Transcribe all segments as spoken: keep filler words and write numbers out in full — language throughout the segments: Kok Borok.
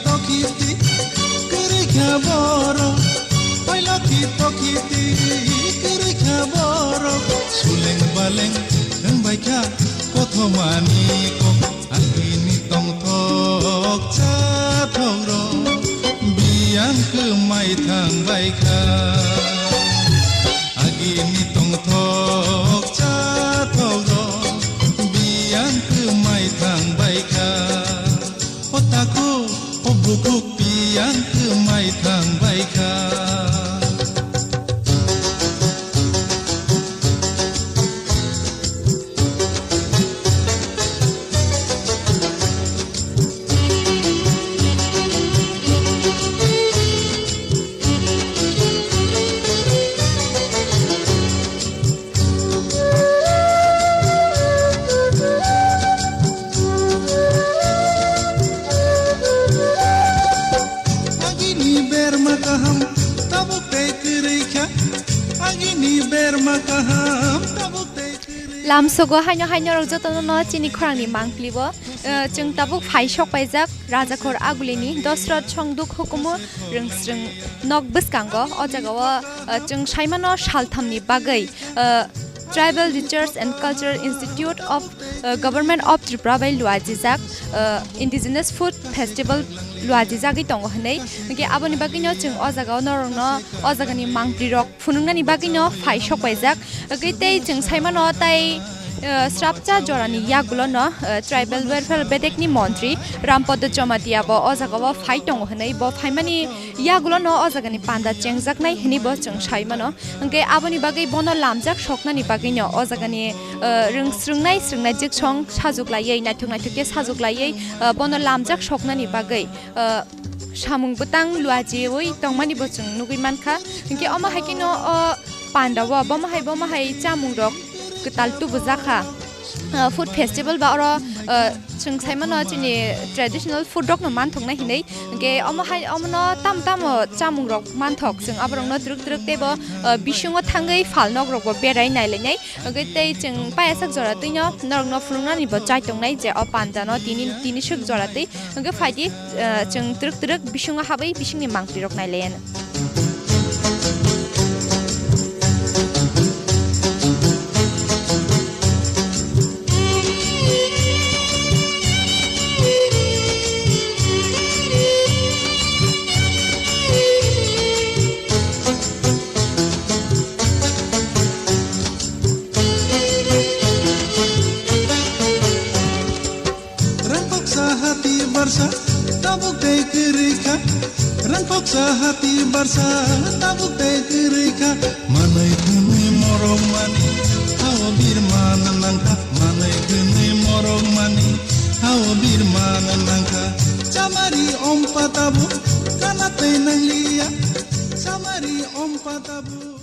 Tokiti kwrwi kha borok, poiloti tokiti kwrwi kha borok. Suleng baleng wng bai kha kothomani kok. Agini tongthok chathok rok biyang kwmai thang bai kha. Agini tongthok chathok rok biyang kwmai thang bai kha. O taku, o bukuk piyang kwmai thang bai kha. Agini berma kaham tabuk tei kwrwi kha. Agini berma kaham tabuk tei kwrwi. Lamsogo haino haino rok jotono no chini khorangni mangpli bo, eh, chwng tabuk phai sok paijak Rajakhor Agulini Dosrot Songduk hukumu rwngsrwng nok bwskango. O jagao, eh, chwng saimano salthamni bagwi, eh, Tribal Research and Cultural Institute of, uh, Government of Tripura bai luajijak, uh, Indigenous Food Festival luajijagwi tongo hwnwi. Hwnkhe aboni bagwino chwng o jagao norokno o jagani mangprirok phunuknani bagwino phai sokpaijak. Hwnkhe tei chwng saimano tai, uh, srapcha jorani yagulono, uh, Tribal Welfare bedekni montri Rampada Jamatia bo o jagao phai tongo hwnwi. Bo phaimani yagulono o jagani panda chengjaknai hwnwi bo chwng sai mano. Hwnkhe aboni bagwi bono lamjak soknani bagwino o jagani, eh, rwng-, srwngnai srwngnai jiksong sajuklaiwi, naithok naithok khe sajuklaiwi, eh, bono lamjak soknani bagwi, eh, samung bwtang luajiwi tongmani bo chwng nugwi mankha. Hwnkhe omo hai kheno o pandao bomo hai, bomo hai chamungrok kwtal tubujakha. Ah, food festival ba oro, ah, chwng sai mano chini traditional food rok no manthok nai hinwi, hwnkhe omo hai, omo no tamo tamo chamung rok manthok, chwng aborok no twrwk twrwk teibo, ah, bisingo thangwi phalnok rok bo berai nai lai nai, hwnkhe tei chwng payasak jora twi no norok no phunuknani bo chai tong nai je o panda no tini, tini swk jora twi, hwnkhe phaidi, ah, chwng twrwk twrwk bisingo habwi bisingni mangpli rok nai lai anw. Rangkoksa hati barsa tabuk tei kwrwi kha. Rangkoksa hati barsa tabuk tei kwrwi kha. Manwi khwnwi morok mani hao birman nangkha. Manwi khwnwi morok mani hao birman nangkha. Chamari ompa tabuk kana tei nangliya. Chamari ompa tabuk.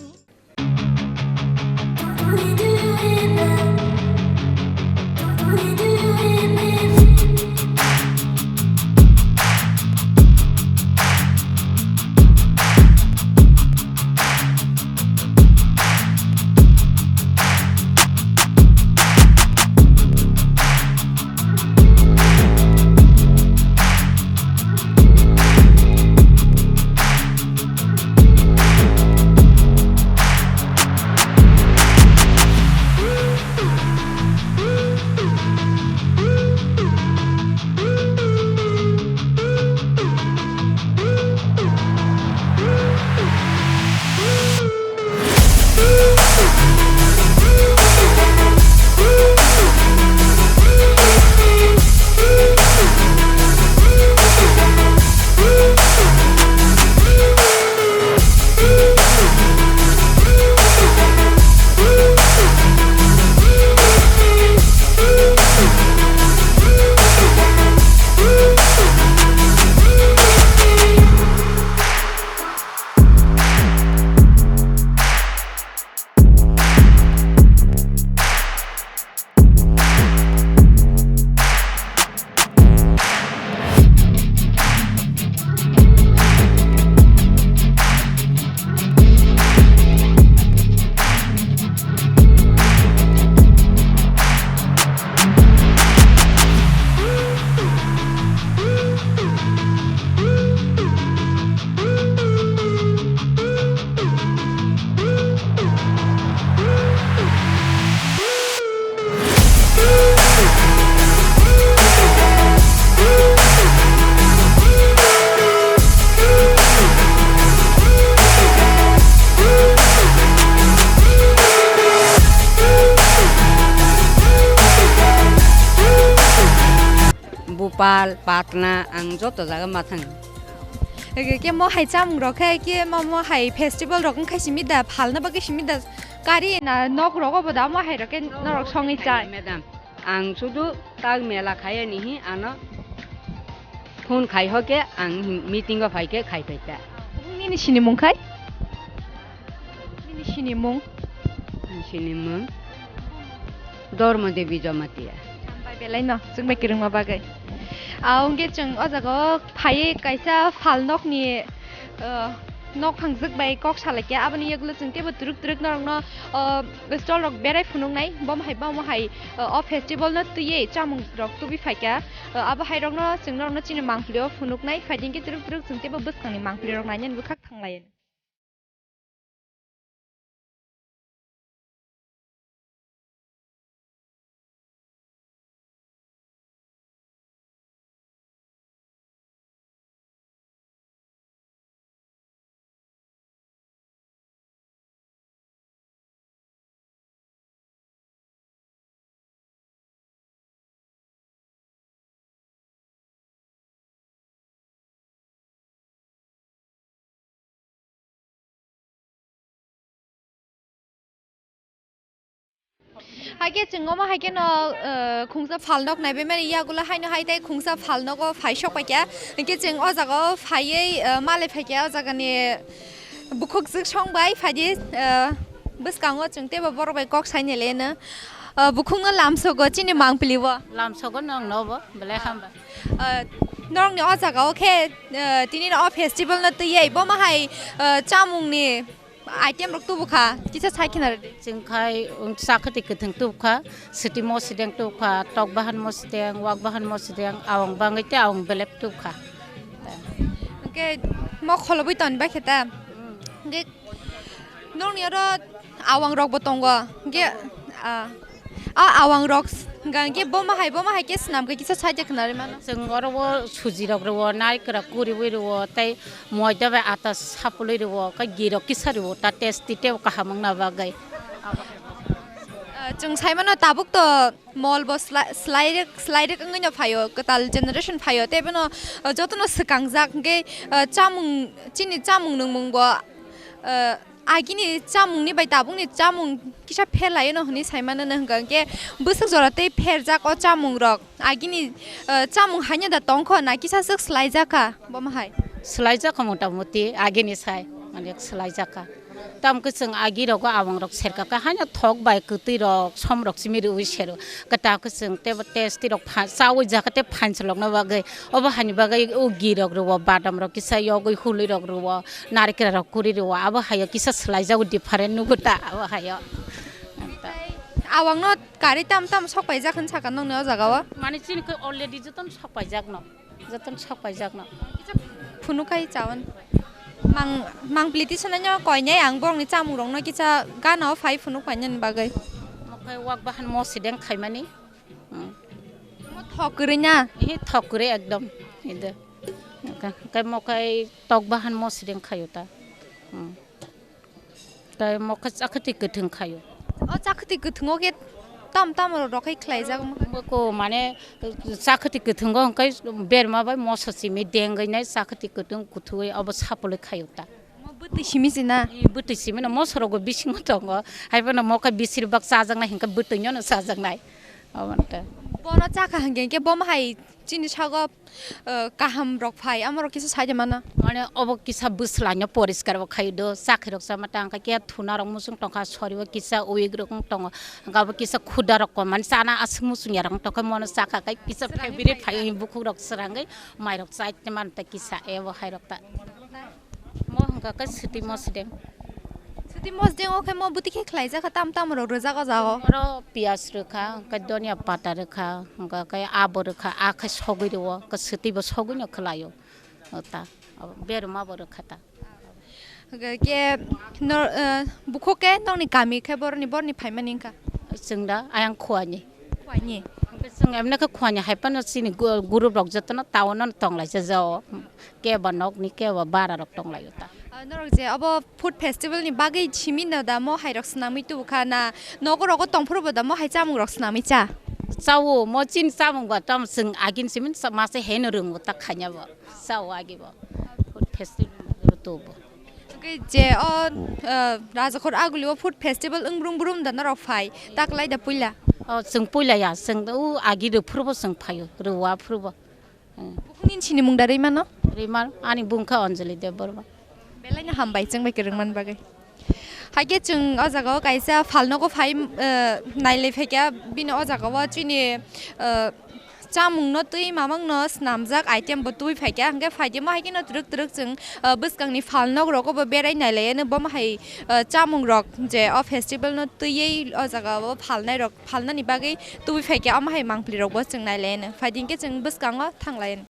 Pal, Patna, ang joto jaga ma thango. Ege, ke mo hai chamung rok khe, ke mo, mo hai festival rok wngkha simi da, phalna bagwi simi da, kari na nok rogo bo da mo hai rok khe norok songwi chai? Madam, ang sudu tak mela khaya nihi ano phone khai hoke ang meeting o phai khe khai pai ta. Nini sinimung khai? Nini sinimung? Sinimung Dharma Devi Jamatia. Hambai belai no, chwng bai kwrwngma bagwi. Ah, hwnkhe chwng o jaga o phaiwi kaisa phalnokni, ah, nok thangjak bai kok salaikha. Aboni yagulo chwng teibo twrwk twrwk norokno, ah, stall rok berai phunuknai. Bomo hai, bomo hai, ah, o festival no twiwi chamung rok tubui phaikha. Ah, abo hai rokno chwng norokno chini mangpili o phunuknai. Phaidi hwnkhe twrwk twrwk chwng teibo bwskangni mangpili rok nainani bwkhak thanglaio. Haikhe chwng omo haikhe no, eh, khungsa phalnok naibaimani yagulo haino hai tei khungsa phalnogo phai sok paikha. Hinkhe chwng o jaga o phaiwi, eh, malai phaikha o jagani bukhuk swk song bai phaidi, eh, bwskango chwng teibo borok bai kok sainai le hwno. Eh, bukhukno lamsogo chini mangpili o. Lamsogo nongno bo, belai hamba. Eh, norokni o jaga o khe, eh, tini no o festival no twiwi bomo hai, eh, chamungni item rok tubu kha, kisa sai khna rwdi. Chwng khai, um, chakhwtwi kwthwng tubu kha, swtwi mosideng tubu kha, tok bahan mosideng, wak bahan mosideng, awang bangwi tei awang belep tubu kha. Hwnkhe mo kholobwi toni bai khe ta? Hwnkhe nokni oro awang rok bo tongo, hwnkhe, ah, a awang rok hwnkha hwnkhe bomo hai, bomo hai khe swnam khe kisa sai khna rwmano. Chwng oro o suji rok rwo, narikra kuriwi rwo, tei moida bai ata sapului rwo, khe ghee rok kisa rwo, ta tasty tei kaham wngna bagwi. Ah, chwng sai mano tabuk to mol bo sla-, slai rwk, slai rwk wngwi no phaio, kwtal generation phaio, tei bono, ah, jotono swkangjak hwnkhe, ah, chamung, chini chamung nungmung bo, ah, agini chamungni bai tabukni chamung kisa pher laio no hwnwi sai mano no hwnkha hwnkhe bwswk jora tei pherjak o chamung rok. Agini, eh, chamung haino da tongkho na kisa swk swlaijak kha bomo hai? Swlaijak kha mota moti agini sai, mane swlaijak kha. Tamo khe chwng agi rogo awang rok serka kha, haino thok bai kwtwi rok, som rok simi rwui sero. Kwtal khe chwng teibo tasty rok pha-, chaui jaka tei phan cholokna bagwi. Obo haini bagwi o ghee rok rwo, badam rok kisa yogwi hului rok rwo, narikra rok kuri rwo. Abo haio kisa swlaijago different nugo ta abo haio. Awang no Kari tam tam sok paijak hinwi saka nokni o jaga o? Mane chini khe already jotono sok paijak no. Jotono sok paijak no. Kisa phunuk khai chawan. Mang, mang pliti sanai no koinai ang borokni chamung rok no kisa gana o phai phunuk painani bagwi. Mo khai wak bahan mo sideng khaimani. Hmm. Mo thok kwrwi na? Ehe, thok kwrwi ekdom. Ede. Kai mo khai tok bahan mo sideng khayo ta. Hmm. Tei mokhe chakhwtwi kwthwng khaio. O chakhwtwi kwthwngo khe tam tam rok rokhai khlaijak mokhe. Bwkho mane chakhwtwi kwthwngo hwnkhe berma bai moso simi dengwi nai chakhwtwi kwthwng kuthugwi obo sapulwi khaio ta. Mo bwtwi simi se na? Ee, bwtwi simi no moso rogo bisingo tongo. Haiphano mokhe bisir bak chajaknai hwnkhe bwtwino no chajaknai. Obo ta. Bono chakha hwnkhe hwnkhe bomo hai chini sago, eh, kaham rok phai, amo rok kisa sai de mano. Mane obo kisa bwsla no poriskar bo khai do, chakhe rok chama tang kha, khe thuna rok muchung tong kha, sori o kisa weak rok wng tongo, hwnkhe abo kisa khuda rok kom, mane chana aswk muchung ya rok wng tong kha, mono chakha khai kisa favorite phai bukhuk rok srangwi mai rok chai man ta kisa ebo hai rok ta. Mo hwnkha khe swtwi mosdeng. Swtwi mosdeng o khe mo bwtwi khe khlaijak kha, tam tam rok rwjak o jaga o. Oro piyaj rwkha, hwnkhe donia pata rwkha, hwnkha khe abo rwkha, a khe sogwi rwo, hwnkhe swtwi bo sogwi no khlaio. O ta, abo berma bo rwkha ta. Hwnkhe khe nor-, eh, bukhuk khe nokni kami khe boroni, boroni phaimani wngkha? Chwng da ayang Khuaini. Khuaini. Hwnkhe chwng emne khe Khuaini hai phano chini gu-, group rok jotono town o tonglaijak jao. Kebo nokni kebo bara rok tonglaio ta. Ah, norok je abo food festival ni bagwi simi no da mo hai rok swnamwi tubu kha na nogo rogo tongphuru bo da mo hai chamung rok swnamwi cha? Chao, mo chini chamung ba tamo chwng agin simin sa-, masa heno rwngo ta khanya bo. Chao agi bo. Food festival tubo. Hwnkhe je o, uh, Rajakhor Aguli o food festival wng brum brum da norok phai. Taklai da puila? O chwng puila ya, chwng u agi rw phuru bo chwng phaio, rwa phuru bo. Hmm. Bukhuk nini sini mung da rwi mano? Rwi mano, ani bung kha Anjali Debbarma. Belai no hambai chwng bai kwrwng man bagwi. Haikhe chwng o jaga o kaisa phalnogo phai, eh, nailai phaikha, bini o jaga o chini, eh, chamung no twi mamang no snamjak item bo twi phaikha, hwnkhe phaidi mo haikhe no twrwk twrwk chwng, eh, bwskang ni phalnog rogo bo berai nailai ano, bomo hai, eh, chamung rok je o festival no twiwi o jaga o phalnai rok phalnani bagwi twi phaikha, omo hai mangpli rok bo chwng nailai ano, phaidi hwnkhe chwng bwskango thanglai ano.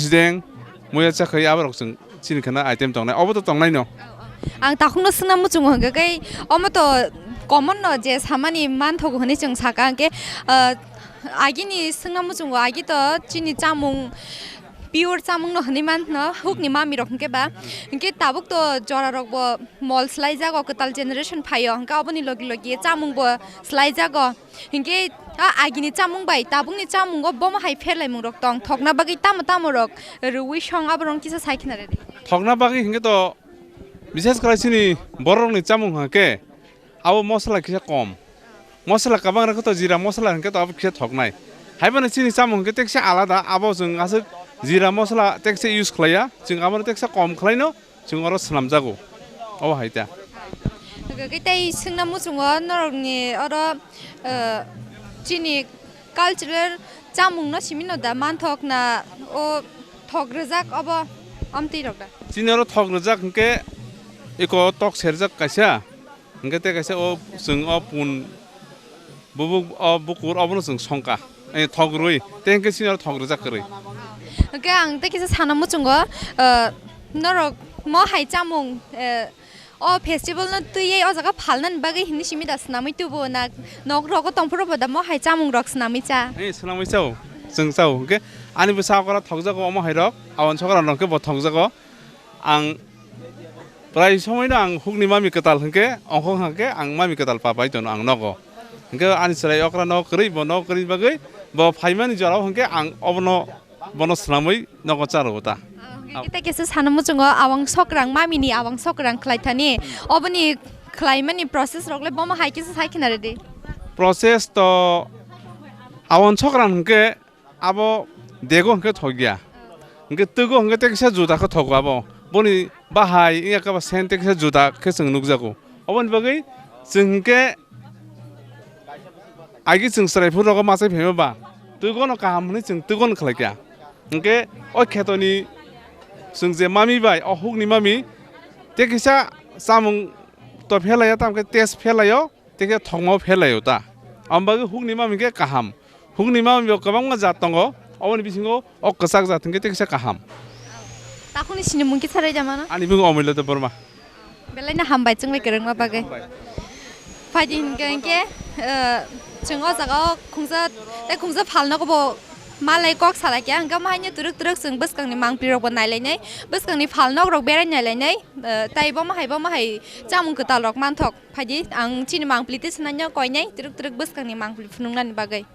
Sideng, muya chakhai aborok chwng chini khana item tongnai. Obo to tongnai no. Ang takhukno swngna muchungo hwnkhe kai omo to common no je samani manthogo hwnwi chwng saka hwnkhe, ah, agini swngna muchungo agi to chini chamung pure chamung no hwnwi manthno hukni mami rok hwnkhe ba. Hwnkhe tabuk to jora rok bo mol swlaijago kwtal generation phaio hwnkhe oboni logi logi chamung bo swlaijago. Hinkhe a agini chamung bai tabukni chamungo bomo hai pherlaimung rok tong, thokna bagwi tamo tamo rok rwui song aborok kisa sai khna rwdi. Thokna bagwi hinkhe to bises khlai chini borokni chamung hinkhe abo mosla kisa kom. Mosla kwbang rwkhe to jira mosla hinkhe to abo kisa thoknai. Haibano chini chamung hinkhe teksa alada, abo chwng aswk jira mosla teksa use khlaiya, chwng abono teksa kom khlaino. Chwng oro swnamjago. Obo hai ta. Hwnkhe tei swngna muchungo norokni oro, eh, chini cultural chamungno simi no da manthok na o thok rwjak obo amtwi rok da? Chini oro thok rwjak hwnkhe eko tok serjak kaisa, hwnkhe tei kaisa o chwng o pun Bubuk o bukur obono chwng songkha. Eh, thok rwi. Tei hwnkhe chini oro thok rwjak kwrwi. Hwnkhe ang tei kisa sana muchungo, eh, norok mo hai chamung, eh, o festival no twiwi o jaga phalnani bagwi hinwi simi da swnamwi tubu na nok rogo tongphuru bo da mo hai chamung rok swnamwi cha? Eh, swnamwi chao. Chwng chao. Hwnkhe ani bwsa okra thokjago omo hai rok. Aboni sokra rok khe bo thokjago. Ang prai somoino ang hukni mami kwtal hwnkhe, ongkhong hwnkhe ang mami kwtal pa pai tono ang nogo. Hwnkhe ani chwrai okra nok kwrwi, bo nok kwrwi bagwi bo phaimani jorao hwnkhe ang obono, bono swnamwi nogo cha rwo ta. Ah, hwnkhe kisa sana muchungo awang sokrang mamini awang sokrang khlai thani, oboni khlaimani process rok le bomo hai kisa sai khna rwdi. Process to awang sokrang hwnkhe Abo dego hwnkhe thokya. Hwnkhe twgo hwnkhe tei kisa juda khe thogo abo. Boni bahai wngya khe ba sen tei kisa juda khe chwng nukjago. Oboni bagwi chwng hwnkhe agi chwng chwrai phuru rogo machai phaima ba twgono kaham hwnwi chwng twgono khlaikha. Hwnkhe o khetoni chwng je mami bai o hukni mami tei kisa chamung to phelaiya, tamo khe test phelaio. Tei khe thokma o phelaio ta. Aboni bagwi hukni mami khe kaham. Hukni mami bo kwbangma jat tongo. Oboni bisingo o kwchak jat hwnkhe tei kisa kaham. Takhukni sinimung kisa raida mano? Ani bung Omilo Debbarma. Belai no hambai chwng lai kwrwngma bagwi. Phaidi hinkhe hinkhe, eh, chwng o jaga o khungsa tei khungsa phalnogo bo malai kok salai khe, hwnkhe omo haino twrwk twrwk chwng bwskangni mangpli rok bo nailainai, bwskangni phalnok rok berai nailainai, eh, tei bomo hai bomo hai chamung kwtal rok manthok. Phaidi ang chini mangpili tei swnamya koinai twrwk twrwk bwskangni mangpili phunuknani bagwi.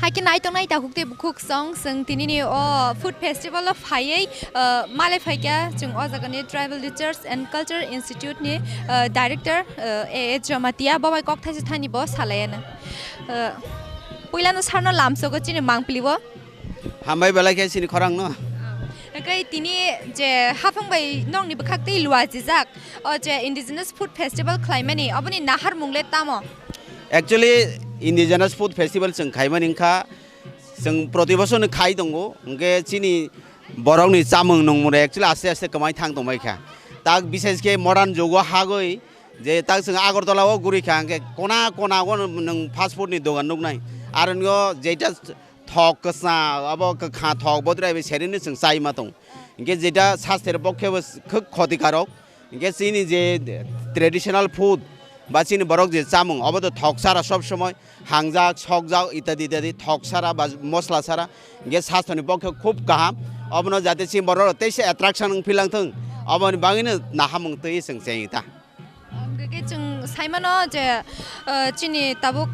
Haikhe naitongnai takhuk tei bukhuk song, chwng tinini o food festival o phaiwi, uh, malai phaikha chwng o jagani Tribal Research and Culture Institute ni, uh, director, uh, A H Jamatia, bo bai kok thaisa thani bo salaiano. Uh, puilano sarno lamsogo chini mangpili o. Hambai belai khe chini khorang no. Hwnkhe tini je haphang bai nokni bwkhak tei luajijak, o je Indigenous Food Festival khlaimani, oboni naharmung le tamo? Actually, Indigenous Food Festival chwng khaimani wngkha, chwng proti bosorni khai tongo, hwnkhe chini borokni chamung nungmung rok actually aste aste kwmai thang tongbai kha. Tak bishesh khe modern jugo hagwi je tak chwng Agartala o guri kha, hwnkhe kona kona o nwng fast food ni dogan nuknai. Aro nw jeita thok kwchang, abo kwkha thok, bodrai bai seri no chwng chai ma tong. Hwnkhe jeita sasther pokhe bo khuk khoti karok. Hwnkhe chini je traditional food ba chini borok je chamung, obo to thok sara sob somoi hangjak, sokjak, itadi itadi thok sara ba mosla sara. Hwnkhe sastho ni pokhe khub kaham. Obono jate chini borok rok teisa attraction wng philang thung, oboni bagwi no nahamung twi chwng cheng ta. Hwnkhe chwng sai mano je, uh, chini tabuk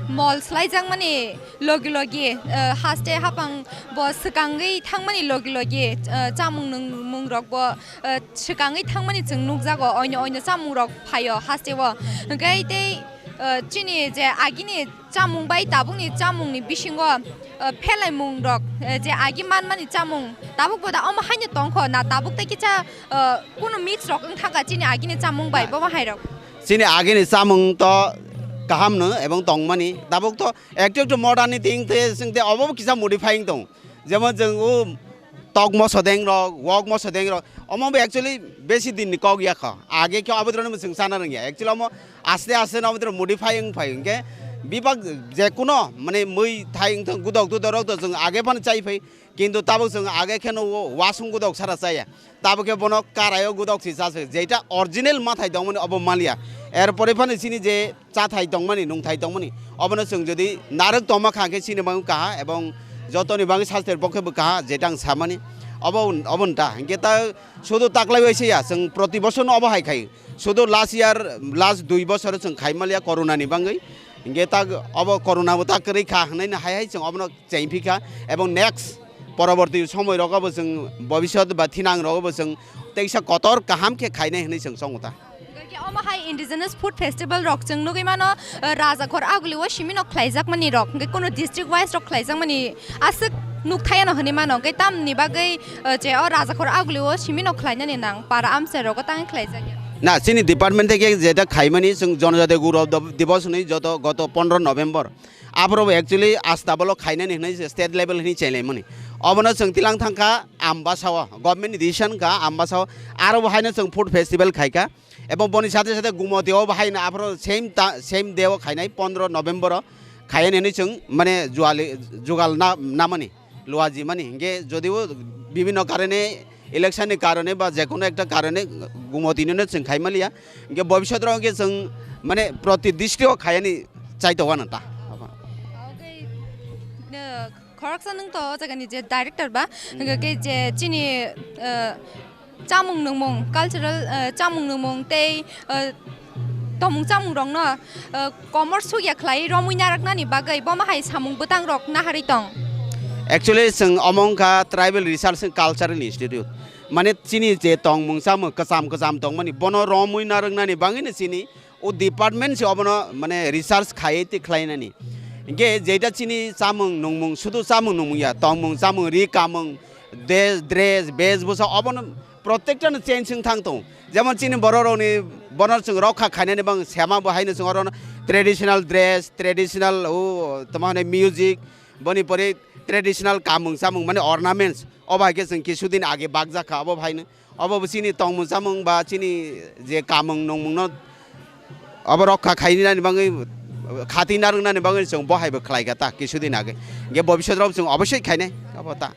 mol swlaijakmani logi logi, uh, haste hapang bo swkangwi thangmani logi logi, uh, chamung nungmung rok bo, uh, swkangwi thangmani chwng nukjago, oino oino chamung rok phaio haste o. Hwnkhe tei, uh, chini je agini chamung bai tabukni chamungni bisingo, uh, phelaimung rok, uh, je agi manmani chamung tabuk bo da omo haino tongkho na tabuk tei kisa, uh, kunu mix rok wng thangkha chini agini chamung bai, bomo hai rok? Chini agini chamung to kaham no ebong tongmani. Tabuk to ektu ektu modern ni ting te sing te obo kisa modifying tong. Jemon jeng o tok mosodeng rok, wok mosodeng rok, omo bo actually besi din ni kok ya kha. Age khe obo drone mwswng sana rwngya. Actually omo aste aste no obo drone modify wng phai hwnkhe bibak je kuno mane mui thai wng thang gudok dudok rok to jeng age phano chai phai. Kintu tabuk jeng age kheno o wasung gudok sara chaya. Tabuk khe bono karaio gudok si chase. Jeita original mathai tongmani obo maliya. Er pore phano chini je chathai tongmani, nungthai tongmani, obono chwng jodi narwk tongma kha khe chini bagwi kaha ebong jotoni bagwi sastri pokhe bo kaha, jeta ang samani obo, obo nta. Hinkhe ta sudu taklai waisa ya, chwng proti bosor no obo hai khai. Sudu last year, last dui bosor chwng khai maliya corona ni bagwi. Hinkhe ta obo corona bo ta kwrwi kha hwnwi no hai hai chwng obono chengphi kha ebong next poroborti somoi rogo bo chwng bobisot ba thinang rogo bo chwng teisa kotor kaham khe khainai hwnwi chwng chongo ta. Omo hai indigenous food festival rok chwng nugwi mano, eh, Rajakhor Aguli o simi no khlaijak mani rok, hwnkhe kuno district wise rok khlaijak mani aswk nuk thaya no hwnwi mano, hwnkhe tamni bagwi, eh, je o Rajakhor Aguli o simi no khlainani nang para amchai rogo tangwi khlaijak ya. Na, chini department theke jeta khaimani chwng Jonojati Gaurav Div-, Divas hwnwi joto goto pondro November. Aphoro bo actually asta bolo khainani hwnwi se state level hwnwi chenglaimani. Obono chwng tilang thangkha Ambasao, government ni decision kha Ambasao, aro bo haino chwng food festival khaikha. Ebong boni sathe sathe Gumotio bo haino aphoro same ta, same day o khainai pondro November o khainani hwnwi chwng mane juali, jugal na, namani. Luaji mani hinkhe jodio bibhinno karone, election ni karone ba jekono ekta karone Gumotino no chwng khai maliya, hinkhe bobisot rok hinkhe chwng mane proti district o khayani chai tongo ano ta. Oke, eh, khoroksa nwng to o jaga ni je director ba, hinkhe je chini, eh, chamung nungmung, cultural, eh, chamung nungmung tei, eh, tongmung chamung rokno, eh, komor sukya khlai romwi narwknani bagwi bomo hai samung bwtang rok naharwi tong. Actually, chwng omo wngkha Tribal Research and Cultural Institute. Mane chini je tongmung chamung kwcham kwcham tongmani, bono romwi narwknani bagwino chini o department se obono mane research khaiwi twi khlainani. Hinkhe jeita chini chamung nungmung, sudu chamung nungmung ya, tongmung chamung, ri kamung, de-, dress, bes bwsa obono protekta no change wng thang tongo. Jemon chini borok rokni bono chwng rokha khainani bang sema bo haino chwng oro traditional dress, traditional o tamo hwnwi music, boni pore traditional kamung chamung mane ornaments, obo hai khe chwng kisudin age bakjak kha obo haino. Obo bo chini tongmung chamung ba chini je kamung nungmung no obo rokha khainani bagwi, khati narwknani bagwi chwng bo hai bo khlai kha ta kisudin age. Hinkhe bobisot rok chwng obosoi khainai obo ta.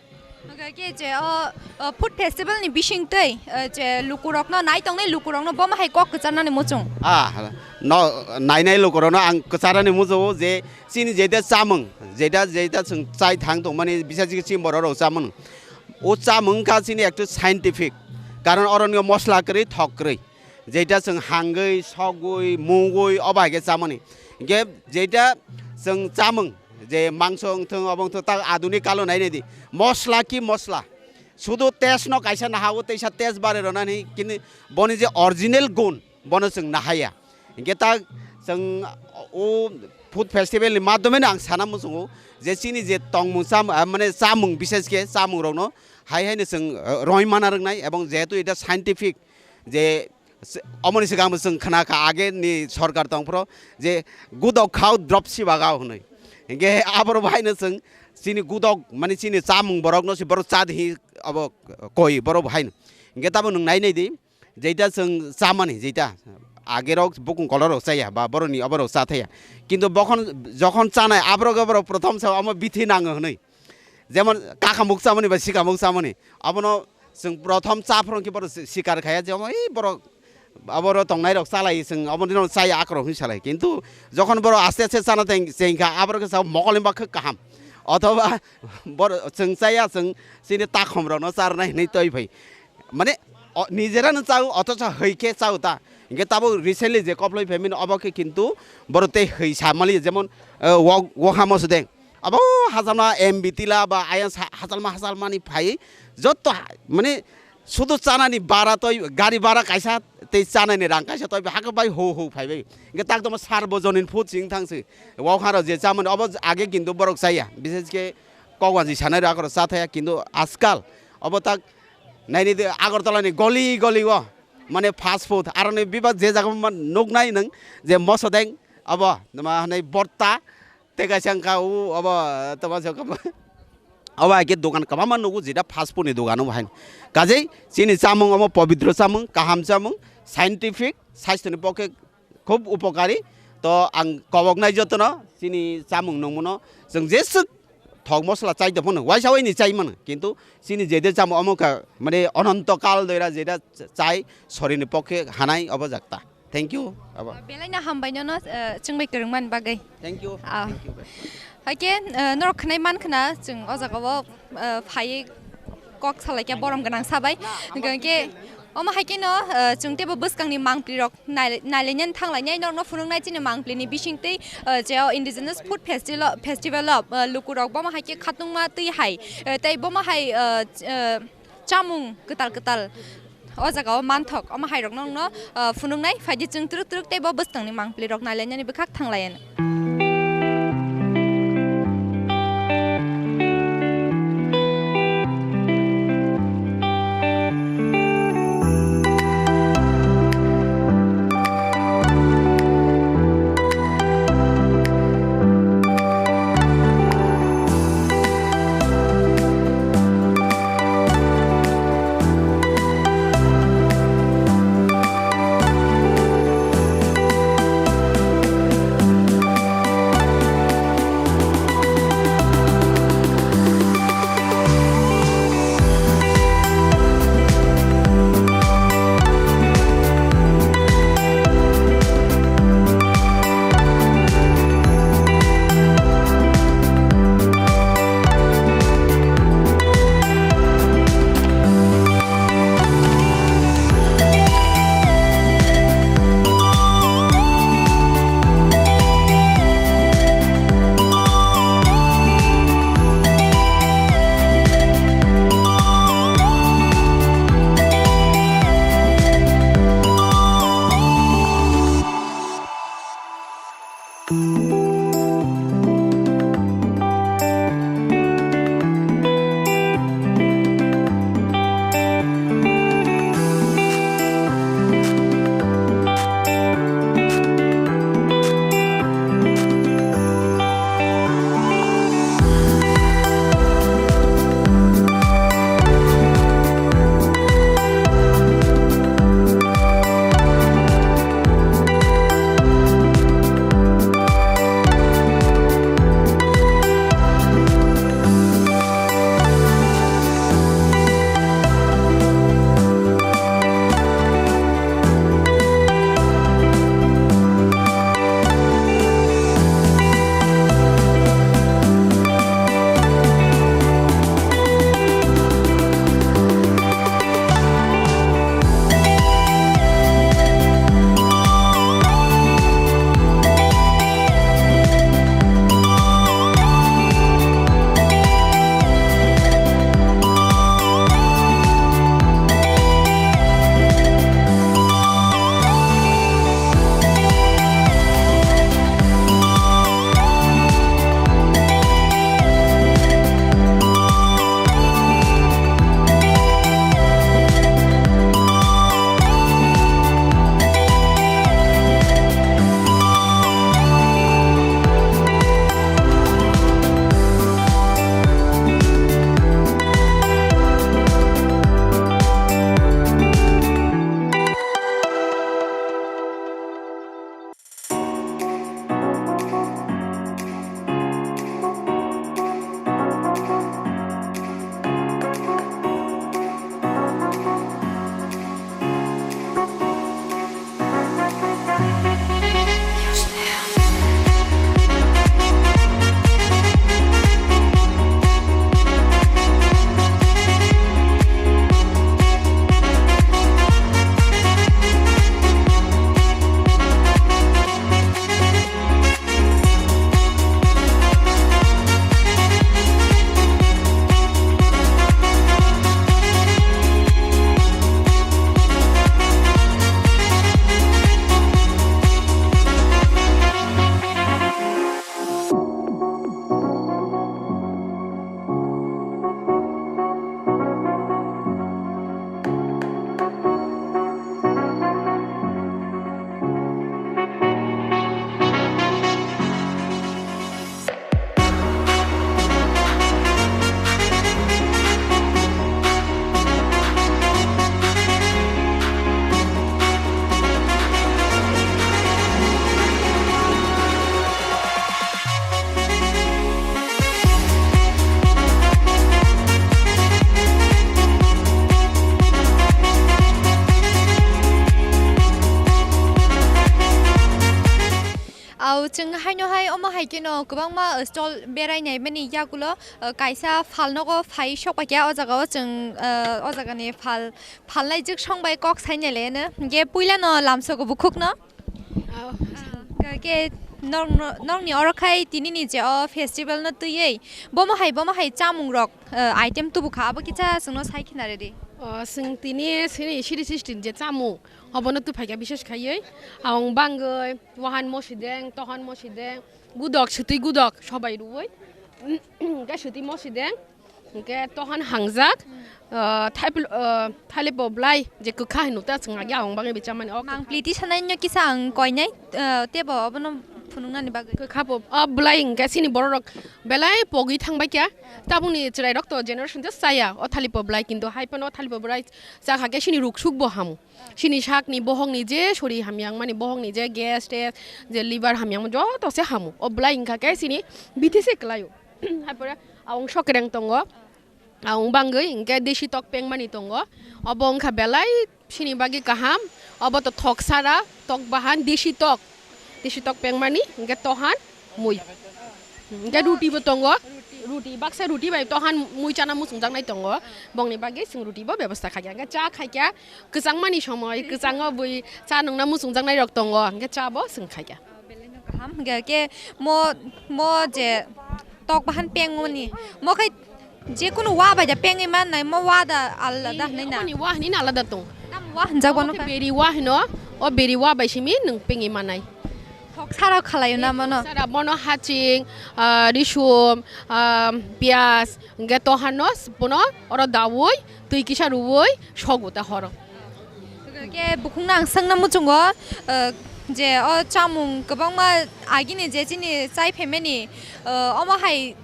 Oke, ke je o, o food festival ni bising twi, eh, je lukurokno nai tongnai lukurokno bomo hai kok kwcharnani muchung. Ah, no, nainai lukurokno ang kwcharnani muchungo je chini jeita chamung, jeita, jeita chwng chai thang tongmani bisa chini borok rok chamung. O chamung wngkha chini ekto scientific, karon oroni mosla kwrwi, thok kwrwi. Jeita chwng hangwi, sogwi, mungwi, obo hai khe chamani. Hinkhe jeita chwng chamung, je mangso wngthung, obo wngthung, ta adunik kalo nai nai di. Mosla ki mosla. Sudu taste no kaisa naha o, teisa taste bare rwnani, kini boni je original gun, bono chwng nahaya. Hinkhe ta chwng o food festival ni madhyome no ang sana muchungo je chini je tongmung cham-, ah, mane chamung, bishesh khe chamung rokno hai hai no chwng, ah, roi mana rwngnai, ebong jehetu eta scientific je se-, omoni swkang bo chwng khna kha age ni sorkar tong phro je gudok khao drop si bagao hwnwi. Hinkhe aboro bo haino chwng chini gudok mani chini chamung borok no se borok cha di hi abo koi borok bo haino. Hinkhe tamo nwng nai nai di jeita chwng chamani jeita age rok bukung kolor rok chaya ba borok ni obo rok cha thaya. Kintu bokhon jokhon chanai aborok oborok prothom sa omo bithi nango hwnwi. Jemon kakamuk chamani ba sikamuk chamani. Abono chwng prothom cha phwrwng khe bono si-, sikar khaya je omo ei borok aboro tongnai rok chalai chwng omo dino chaya akrok hwnwi salai. Kintu jokhon borok aste aste chana teng-, chengkha aborok khe sao mokol ni bakhe kaham. Othoba bor-, chwng chaya chwng chini takhom rokno charnai hwnwi twi phai. Mane o, nijerano chao othocho hoi khe chao ta. Hinkhe tabuk recently je koploi phaimani obo khe kintu borok tei hoi samali jemon, eh, wok, wokha mosodeng. Abo hajalma M B tila ba ayang sa-, hajalma hajalmani phai jotto ha-, mane sudu chanani bara toi gari bara kaisa tei chanani rang kaisa toi hakhe bai ho ho phai bai. Hinkhe tak tongma sarbojonin food sing thang se. Wokha rok je chamani obo age kintu borok chaya. Bishesh khe kokwanji sanai rok akhoro cha thaya kintu ajkal obo tak naini de Agartala ni goli goli o mane fast food aroni biba je jaga man nuknai nwng je mosodeng abo, nama hanai borta, tei kaisa wngkha o, abo, tama se wngkha, abo hai khe dogan kwbangma nugo, jeta fast food ni dogan obo hai. Kajei chini chamung omo pobitro chamung, kaham chamung, scientific, sasthoni pokhe khub upokari. To ang koboknai jotono chini chamung nungmano chwng jeswk thok mosla chai tongphano, waisa waini chai mano, kintu chini jede chamo omo kha, mane, ononto kal doira jeda chai, sorini pokhe hanai obo jakta. Thank you, abo. Belai no hambai nono, eh, chwngbai kwrwngmani bagwi. Thank you. Ah. Thank you, bai. Haikhe, eh, norok khwnai man khna chwng o jaga o, eh, phaiwi kok salai khe borom gwnang sabai. Hwnkhe omo hai kheno, eh, chwng teibo bwskangni mangpli rok nai-, nailainani thanglainai, norokno phunuknai chini mangpli ni bisingtwi, eh, je o Indigenous Food Festival, festival o, eh, lukurok bomo hai khe khatungma twi hai, eh, tei bomo hai, eh, ch-, eh, chamung kwtal kwtal o jaga o manthok, omo hai rok norokno, eh, phunuknai. Phaidi chwng twrwk twrwk teibo bwskangni mangpli rok nailainani bwkhak thanglainai. Chwng haino hai omo hai kheno kwbangma stall berai naimani yagulo, uh, kaisa phalnogo phai sokpakya o jagao chwng, uh, o jagani phal, phalnai jwksong bai kok sainai laino. Hinkhe puilano lamsogo bukhukno. Oh. Ke, ke nokno-, nokni oro khai tinini je o festival no twiwi bomo hai, bomo hai chamung rok, uh, item tubu kha, abo kisa chwngno sai khina redi. Oh, chwng tini sini siri system je chamung, obono twi phaikha bises khaiwi. Ang bangwi wahan mosideng, tohan mosideng, gudok, swtwi gudok, sobai rwwi. Hwnkhe swtwi mosideng, hwnkhe tohan hangjak, ah, thaipl-, ah, thalipo bwlai je kwkha hinwi ta chwng agi ang bangwi bichamani. O kwkha. Mangpli tisanai no kisa ang koinai, ah, tebo obono phunuknani bagwi. Kwkha po, o bwlai hwnkhe chini bororok belai pogwi thangbaikha. Tabukni chwrairok to generation just chaya o thalipo bwlai, kintu hai phano o thalipo bwlai chakha khe chini ruksuk bo hamu. Chini sakni bohokni je sori hamyangmani, bohokni je gas tes, je liver hamyangma joto se hamu. O bwlai wngkha khe chini bithi se kwlaio. Haipore aung sokereng tongo, aung bangwi hwnkhe desi tok pengmani tongo. Obo wngkha belai chini bagwi kaham. Obo to thok sara, tok bahan, desi tok. Desi tok pengmani, hwnkhe tohan, mui. Hwnkhe ruti bo tongo. Ruti, baksa ruti bai tohan mui chana muchungjaknai tongo. Bongni bagwi chwng ruti bo bebosta khaikha. Hwnkhe cha khaikha, kwchangmani somoi, kwchango bui cha nungna muchungjaknai rok tongo. Hwnkhe cha bo chwng khaikha. Belai no kaham. Hwnkhe khe mo, mo je tok bahan pengmani, mo khai jekunu wa bai da pengwi mannai, mo wa da alada hwnwi na? Aboni wa hwnwi no alada tong. Tamo wa hwnjak bono khe? Beri wa hwno, o beri wa bai simi nwng pengwi mannai. Thok sara khalaio na mono? Sara bono haching, ah, risum, ah, piyaj, hwnkhe tohano bono oro daui, twi kisa rwui sogo ta horo. Khe bukhukno ang swngna muchungo, ah, je o chamung kwbangma agini je chini chai phaimani, ah, omo hai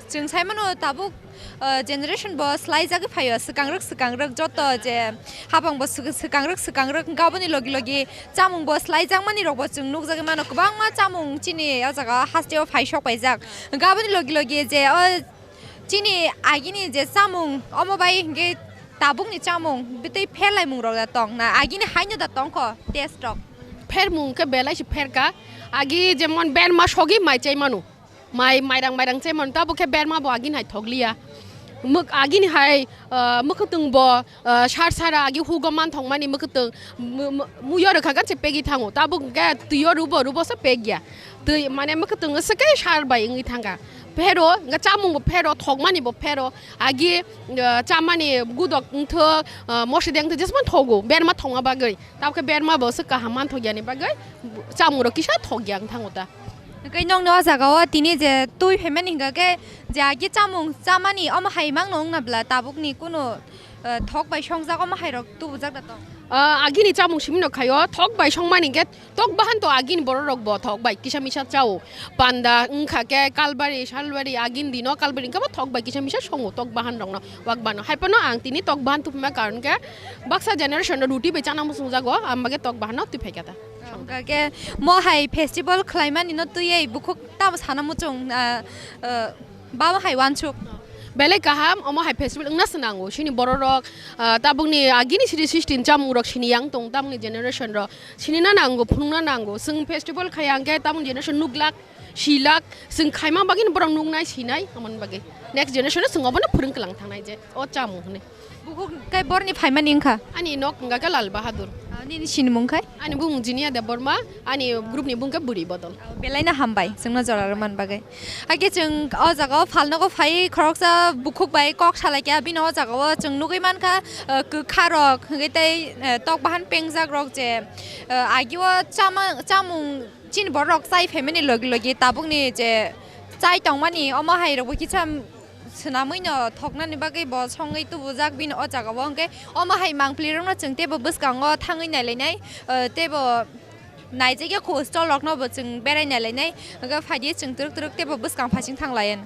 Chwng sai mano tabuk, uh, generation bo swlai jagwi phaio, swkang rwk swkang rwk joto je hapang bo swk-, swkang rwk swkang rwk, hwnkhe aboni logi logi chamung bo swlai jakmani rok bo chwng nuk jagwi mano, kwbangma chamung chini o jaga hasteo phai sok paijak, hwnkhe aboni logi logi je o chini agini je chamung omo bai hwnkhe tabukni chamung bitwi pherlaimung rok da tong na, agini haino da tong kho taste rok? Phermung khe belai se pherka, agi jemon berma sogwi mai chai mano. Mai, mairang, mairang chai mano, tabuk khe berma bo agini hai thokliya. Mwk-, agini hai, ah, mwkhwtwng bo, ah, sar sara agi hugo man thokmani mwkhwtwng mu-, mu-, muiyo rwkha gan se pegwi thango. Tabuk hwnkhe twiyo rubo, rubo se pegya. Twi mane mwkhwtwng se khe sar bai wngwi thangkha. Phero, hwnkhe chamung bo phero, thokmani bo phero. Agi, ah, chamani gudok wngthok, ah, mosideng wngthok, jesman thogo, berma thokma bagwi. Tabuk khe berma bo se kaham man thokya ni bagwi chamung rok kisa thokya wng thango ta. Hwnkhe nokni o jaga o tini je twi phaimani hwnkha khe je agi chamung chamani omo hai mangno wngna bwla tabukni kunu, eh, thok bai songjak omo hai rok tubujak da tong? Ah, agini chamung simi no khaio thok bai songmani hwnkhe tok bahan to agini borok rok bo thok bai kisa misa chao. Panda wngkha khe kalbari salbari agini dino kalbari hwnkhe bo thok bai kisa misa songo tok bahan rok no wak bano. Hai phano ang tini tok bahan tubuma karon khe baksa generation no ruti bai chana muchungjago, ang bagwi tok bahan no twi phaikha ta. Hwnkha khe mo hai festival khlaimani no twiwi bukhuk tamo sana muchung, ah, ah, babo hai uansuk. Belai kaham, omo hai festival wngna se nango. Chini borok rok, ah, tabukni agini siri system chamung rok sini yang tong, tabukni generation rok sini na nango, phunukna nango. Chwng festival khai ang khe tabukni generation nuglak, silak, chwng khaima bagwi borok nuknai, sinai, amoni bagwi. Next generation no chwng obono phwrwng kwlang thangnai je o chamung hwnwi. Bukhuk khe borni phaimani wngkha? Ani nok wngkha khe Lal Bahadur. Ah, nini sinimung khai? Ani bumung Jinia Debbarma, ani group ni bumung khe Bwrwi Bodol. Ah, belai no hambai, chwngno jora rwmani bagwi. Hakhe chwng o jaga o phalnogo phai khoroksa bukhuk bai kok salaikha, bini o jaga o chwng nugwi mankha, ah, kwkha rok, hwnkhe tei, ah, tok bahan pengjak rok je, ah, agi o chama-, chamung chini borok chai phaimani logi logi tabukni je chai tongmani omo hai rokbo kisa swnamwi no thoknani bagwi bo songwi tubujak bini o jaga o, hwnkhe omo hai mangpli rokno chwng teibo bwskango thangwi nailainai, ah, teibo naijak ya khu stall rokno bo chwng berai nailainai, hwnkhe phaidi chwng twrwk twrwk teibo bwskang phasing thanglaio.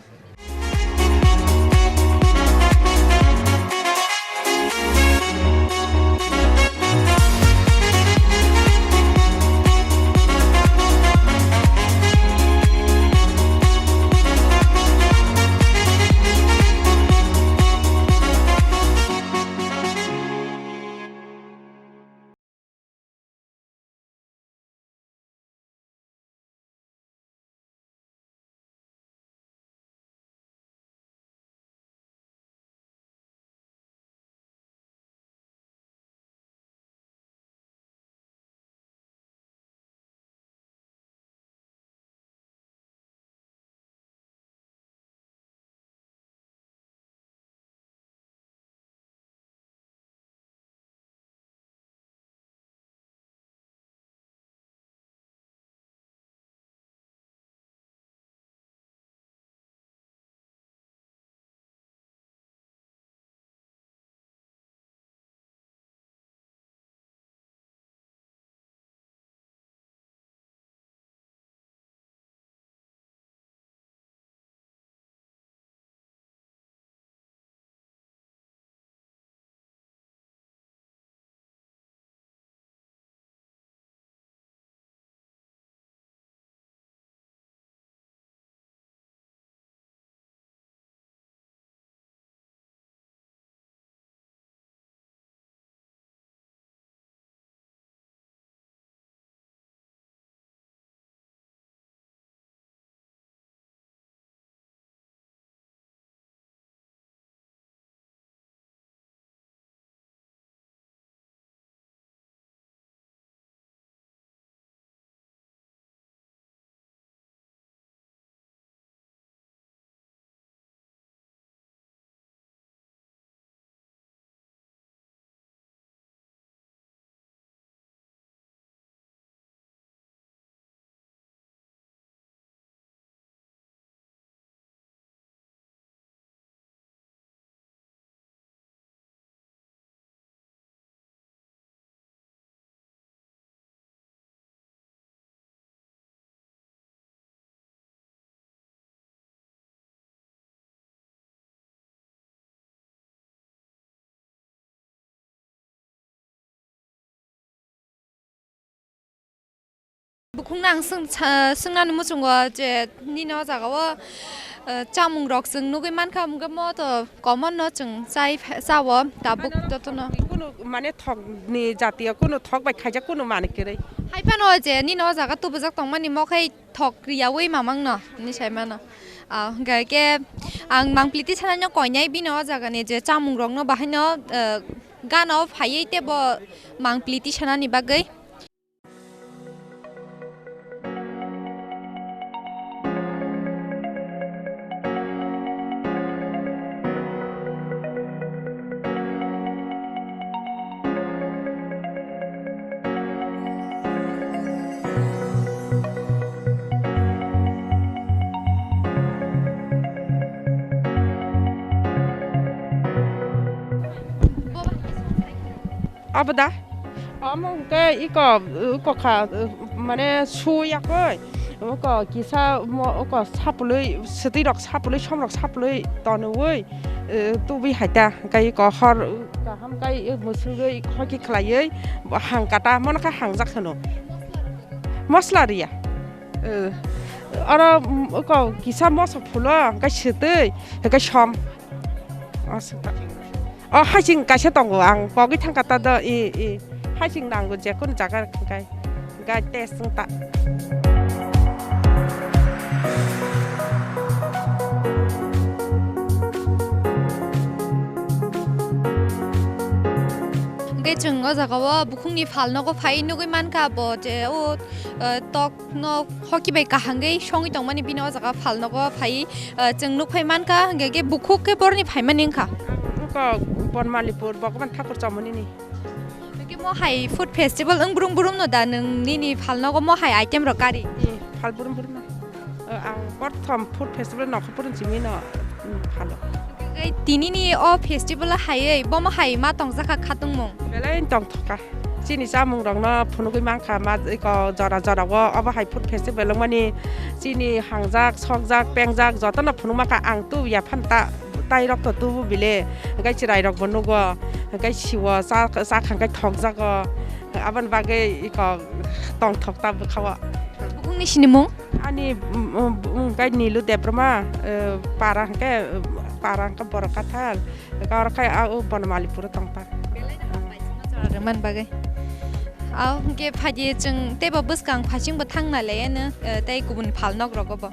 Khungna ang swng-, sa-, swngnani muchungo je nini o jaga o, eh, chamung rok chwng nugwi mankha, hwnkhe mo to common no chwng chai pha-, chao tabuk jotono. Kunu mane thok ni jatiyo kunu thok bai khaijak kunu mani kwrwi. Hai phano je nini o jaga tubujak tongmani mo khai thok riyaui mamang no hinwi sai mano. Ah, hwnkhe khe ang mangpili tisanani koinai bini o jaga ni je chamung rok no bahai no, eh, gana o phaiwi teibo mangpili tisanani bagwi. Abo da? Omo hwnkhe iko, iko kha, mane su yakoi. Oko kisa mo-, oko sapului, swtwi rok sapului, som rok sapului tonwi, eh, tubui hai ta. Hwnkhe iko hor kaham kai, eh, mwswgwi hoki khlaiwi hang kata, mono khe hangjak hwno. Mosla riya. Eh, oro, mm, oko kisa moso phulo, hwnkhe swtwi, hwnkhe som. O, swtwi. O, hasing kaisa tongo, ang kogwi thangkha ta do, i, i. Hasing nango, je kunu jaga hwnkhe, hwnkhe test wng ta. Hwnkhe chwng o jaga o bukhukni phalnogo phai nugwi mankha, bo je o, eh, tok no hoki bai kahangwi songwi tongmani bini o jaga phalnogo phai, eh, chwng nukphai mankha, hwnkhe khe bukhuk khe boroni phaimani wngkha. Wngkha Bonmalipur, Bhagaban Thakur Chomoni ni. Hwnkhe mo hai food festival wng brum brum no da nwng nini phalnogo mo hai item rok kari? Eh, phal brum brum no. Eh, ang prothom food festival nokho purun simi no, mm, phalo. Hwnkhe tini ni o festival o haiwi bomo hai ma tongjakha khatungmung? Belai tongthokha. Chini chamung rokno phunugwi mankha, ma iko jora jora o, obo hai food festival wngmani chini hangjak, sokjak, pengjak jotono phunuk mankha, ang tu ya phan ta, tai rok to tubu bile, hwnkhe chwrai rok bo nugo, hwnkhe siwo cha, cha khangkhe thokjago, aboni bagwi iko tongthok ta bwkha o. Bukhukni sinimung? Ani, mm, mm, mm, hwnkhe Nilu Debbarma, eh, para hwnkhe, eh, para hwnkhe Borok Kathar. Oro khai a o Bonomalipuro tongpa. Belai no hambai chwngno chwra rwmani bagwi. Ao hwnkhe phaidi chwng teibo bwskang phasingbo thangna laiano, eh, tei kubun phalnogrogo bo.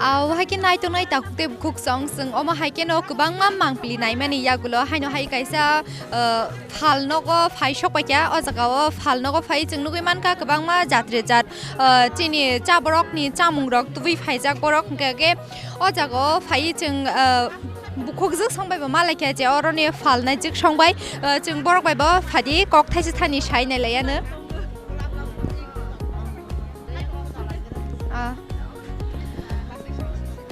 Ah, wahai khe naitok nai takhuk tei bukhuk song, chwng omo hai kheno kwbangma mangpili naimani yagulo haino hai kaisa, ah, phalnogo phai sokpaikha. O jagao phalnogo phai chwng nugwi mankha kwbangma jatri jat, ah, chini cha borokni chamungrok tubui phaijak borok, hwnkhe khe o jagao phai chwng, ah, bukhukjwk song bai bo malaikha je oroni phalnaijwk song bai, ah, chwng borok bai bo phadi kok thaisa thani sai nai laiano. Ah.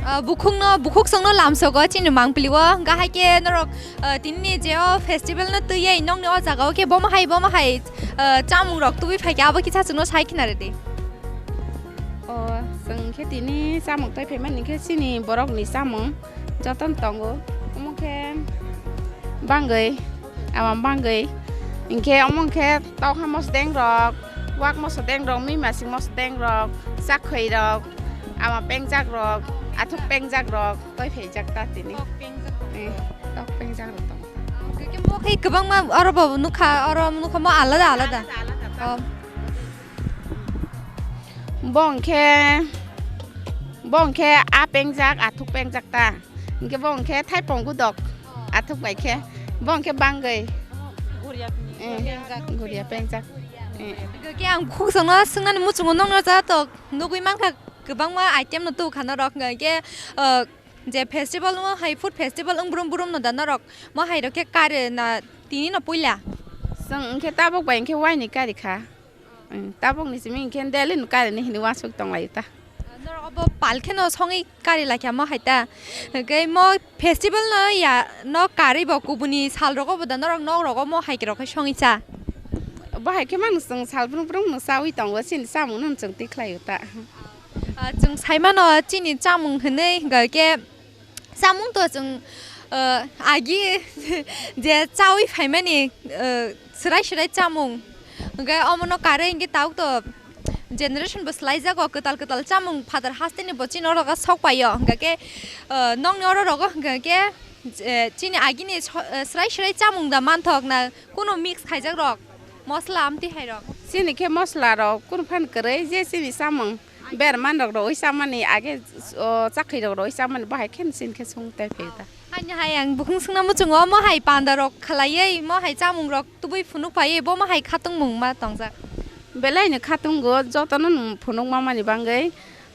Ah, bukhukno, bukhuk songno lamsogo chini mangpili o, hwnkha hai khe norok, ah, tinini je o festival no twi nongni o jaga o khe bomo hai, bomo hai, ah, chamung rok tubui phaikha, abo kisa chwngno sai khna rwdi. O, chwng khe tini chamung twi phaimani khe chini borokni chamung jotono tongo, omo khe bangwi. Abo bangwi hinkhe omo hinkhe tokha moso deng rok, wak moso deng rok, mimasing moso deng rok, chakhwi rok, ama pengjak rok, athuk pengjak rok, twi phaijak ta tini. Tok pengjak rok. Eh, tok pengjak rok tongo. Hinkhe mo khe kwbangma oro bo nukha, oro nukha mo alada alada. Alada alada ta. Oh. Bo hinkhe, bo hinkhe a pengjak, athuk pengjak ta. Hinkhe bo hinkhe thaipong gudok, athuk bai khe. Bo hinkhe bangwi. Guria pini. Eh, pengjak. Guria pengjak. Hwnkhe ang bukhuk songno swngnani muchungo nokno cha tok nugwi mankha, kwbangma item no tubukha norok, hwnkhe, ah, je festival no hai food festival wng brum brum no da norok mo hai rok khe kari na tini no puila. Chwng hwnkhe tabuk bai hwnkhe waini kari kha. Tabuk ni simi hwnkhe daily no kari ni hinwi uansuk tong lai ta. Norok obo pal kheno songwi kari lai kha mo hai ta. Hwnkhe mo festival no ya no karwi bo kubuni sal rogo bo da norok nok rogo mo hai rok khe songwi cha. Bo hai khe mang chwng sal brum brum no chawi tongo, chini chamung no chwng tikhlai ta. Ah, chwng sai mano chini chamung hinwi hwnkhe chamung to chwng, ah, agi je chawi phaimani, ah, swrai swrai chamung. Hwnkhe omono karwi hwnkhe tabuk to generation bo swlaijago, kwtal kwtal chamung phatar hasteni bo chini oro sok paio. Hwnkhe, ah, nokni oro rogo hwnkhe, eh, chini agini so-, eh, swrai swrai chamung da manthok na kunu mix khaijak rok, mosla amtwi hai rok. Chini khe mosla rok kunu phan kwrwi, je chini chamung berman rok rwi chamani age, o chakhwi rok rwi chamani bahai khe chini khe sung tai phai ta. Haini hai ang bukhung swngna muchungo mo hai panda rok khalaiwi mo hai chamung rok tubui phunuk phaiwi bo mo hai khatungmung ma tongjak. Belai ni khatungo jotono nung phunuk ma mani bangwi.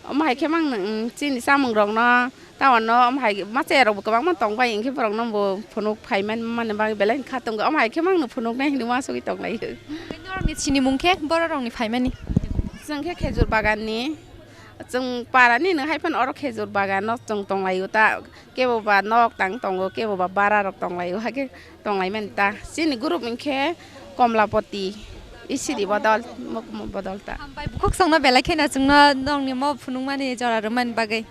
Omo hai khe mang nw, mm, chini chamung rok no, tamo no omo hai machaya rok bo kwbangma tong bai, hwnkhe borok no bo phunuk phai man, mani bagwi belai kha tongo. Omo hai khe mang nw phunuk nai hinwi uansugwi tong lai. Norokni chini mung khe borok rokni phaimani? Chwng khe khejur bagan ni, chwng para ni nw hai phano oro khejur bagan no chwng tong lai o ta, kebo ba nok tang tongo, kebo ba bara rok tong lai o, hai khe tong lai mani ta. Chini group hwnkhe Komlapoti, isidi bodol, mokmo bodol ta. Hambai bukhuk songno belai kheno chwngno nongni mo phunukmani jora rwmani bagwi.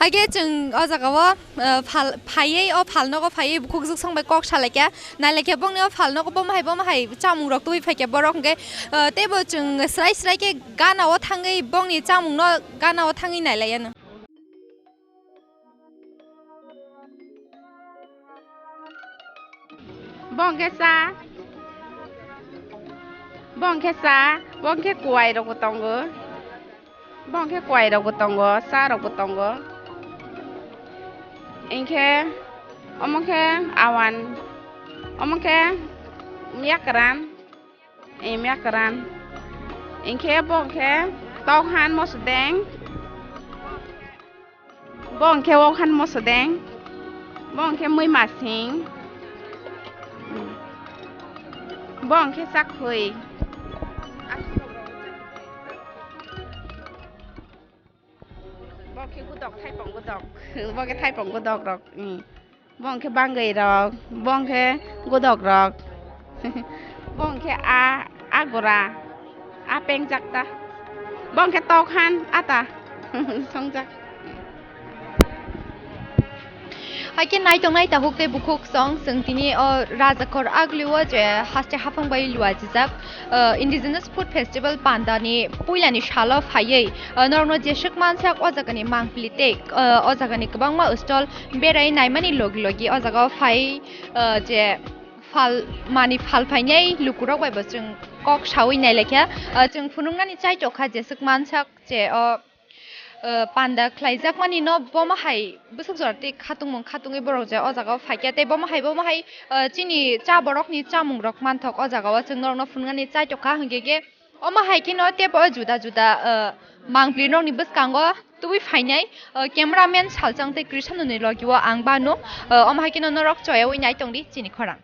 Haikhe chwng o jagao, eh, phal, phaiwi, o phal nogo phaiwi bukhuk juk song bai kok salaikha, nailaikha bongni o phal nogo bomo hai, bomo hai chamung rok tubui phaikha borok hwnkhe, eh, teibo chwng srai srai khe gana o thangwi bongni chamung no gana o thangwi nailaiano. Bo hwnkhe cha, bo hwnkhe cha, bo hwnkhe kuwai rokbo tongo, bo hwnkhe kuwai rokbo tongo, cha rokbo tongo. Hinkhe omo khe awan, omo khe yakran. Emya kwran. Hinkhe bo khe tokhan mosodeng. Bo hinkhe okhan mosodeng. Bo hinkhe mui masing. Bo hinkhe chakhwi. Bo khe godok, thaipong godok. Bo khe thaipong godok rok. Hmm. Bo hwnkhe bangwi rok, bo hwnkhe godok rok, bo hwnkhe a, a gora, a pengjak ta, bo hwnkhe tokhan ata songjak. Haikhe naitongnai tabuk tei bukhuk song chwng tini o Rajakhor Agli o je haste haphang bai luajijak, uh, Indigenous Food Festival pandani puilani salo phaiwi, uh, norokno jeswk mansak o jagani mangpili tei, uh, o jagani kwbangma stall berai naimani logi logi o jaga o phai, uh, je phal mani phal phainai lukurok bai bo chwng kok sawi nailaikha, uh, chwng phunuknani chaitokha jeswk mansak je o, uh, panda khlaijakmani no bomo hai bwswk jora tei khatungmung khatungwi borok je o jaga o phaikha tei bomo hai bomo hai, uh, chini cha borokni chamung rok manthok o jaga o chwng norokno phunuknani chaitokha hwnkhe khe omo hai kheno teibo juda juda, uh, mangpli nokni bwskango tubui phainai, uh, cameraman Salchang tei Krishanoni logi o ang bano, uh, omo hai kheno norok choyawi nai tongdi chini khorang.